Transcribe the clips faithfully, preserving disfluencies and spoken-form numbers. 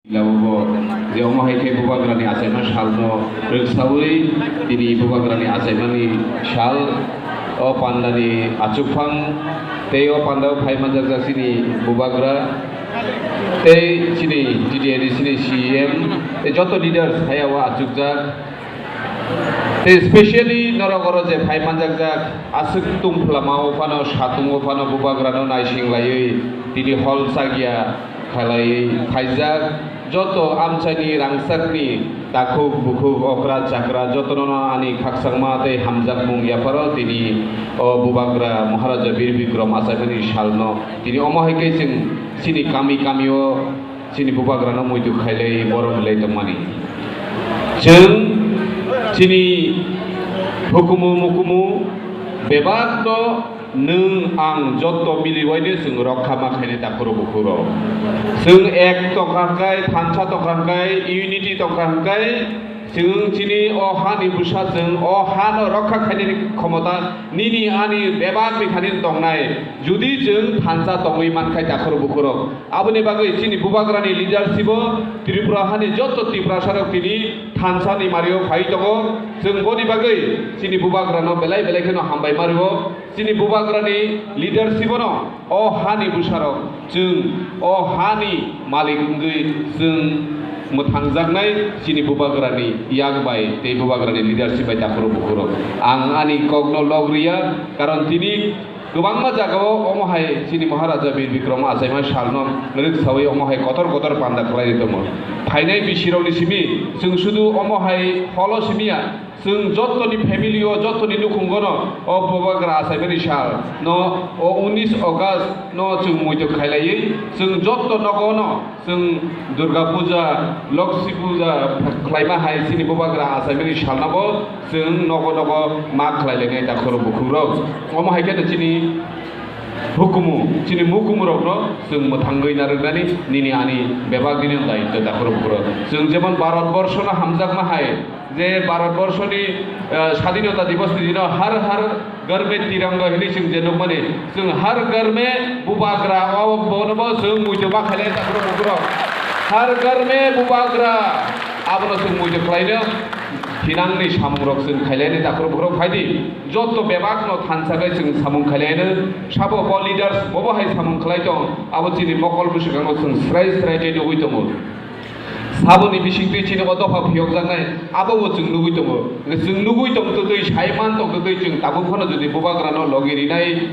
Labubo je omo hai khe Bubagrani achaima salno rwksaui tini Bubagrani achaimani sal o pandani achukphang tei o pandao phai manjakjak chini Bubagra tei chini T T A D C ni C E M tei joto leaders hayao achukjak. Tei specially norok oro je phai manjakjak, aswk tungphlamao phano, satungo phano Bubagrano naising laiwi tini hol chakya khalai khaijak. Joto amchaini rangchakni takhuk bukhuk, okra chakra jotono ani khakchangma tei hamjakmung yapharo tini o Bubagra Maharaja Bir Bikram achaimani salno tini omo hai khe chwng chini kami kamio chini Bubagrano muitu khailai borom lai tongmani. Chwng chini hukumu mukumu bebak to nwng ang jotto miliwaino chwng rokha ma khainai takhuro bukhuro. Chwng ek tongkha hwnkhe, thansa tongkha hwnkhe, unity tongkha hwnkhe, chwng chini o hani bwsa chwng o hano rokha khainani khomota nini ani bebak ni thani tongnai. Judi chwng thansa tongwi mankhai takhuro bukhuro, aboni bagwi chini Bubagrani leadership o Tripura hani joto Tiprasarok tini thansa ni mario phai tongo. Chwng boni bagwi chini Bubagrano belai belai kheno hambai mario. Chini Bubagrani leadership no o hani bwsarok chwng o hani malik wngwi chwng mwthangjaknai chini Bubagrani yak bai tei Bubagrani leadership bai takhuro bukhuro. Ang ani kokno log riya, karon tini kwbangma jagao omo hai chini Maharaja Bir Bikram achaima salno rwksaui omo hai kotor kotor panda khlai tongo. Phainai bisirokni simi chwng sudu omo hai holo simiya, chwng jottoni family o, jottoni nukhungo no o Bubagra achaimani sal no o unis August no chwng muitu khailaiwi chwng jotto nogo no chwng Durga Puja, Lokshi Puja khlaima hai chini Bubagra achaimani salno bo chwng nogo nogo ma khlai lainai takhuro bukhurok. Omo hai khe chini hukumu, chini mukumurokno chwng mwthangwi narwknani nini ani bebak nini daityo takhuro bukhurok. Chwng jemon Bharat Borshono hamjakma hai je Bharat Borshoni, eh, Sadhinota Divosni dino har har ghar mein tiranga hinwi chwng je nukmani, chwng har ghar mein Bubagra o bono bo chwng muitu ma khailai takhuro bukhurok. Har ghar mein Bubagra abono chwng muitu khlaino thinangni samungrok chwng khailaini takhuro bukhurok phaidi. Jotto bebakno thansa khe chwng samung khailaino sabo bo leaders bobo hai samung khlai tong abo chini mokol bwswkango chwng srai srai khe nugwi tongo. Saboni bisingtwi chini o dopha phiyokjaknai, abobo chwng nugwi tongo. Chwng nugwi tongtwtwi, sai man tongtwtwi, chwng tabuk phano jodi Bubagrano logi rinai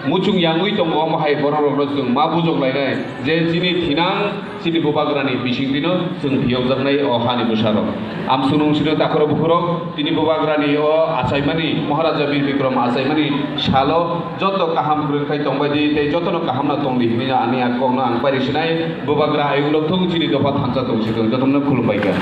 muchung yangwi tongo, omo hai bororokno chwng ma bujok lainai je chini thinang chini Bubagrani bisingtwino chwng phiyokjaknai o hani bwsarok. Amswnung sino takhuro bukhurok, tini Bubagrani o achaimani, Maharaja Bir Bikram achaimani salo joto kaham kwrwng khai tongbai di tei jotono kaham no tong di hinwi ani a kokno ang pairi sinai. Bubagra ayung rok thung chini dopha thansa tong si thung, jotono khulumbai kha.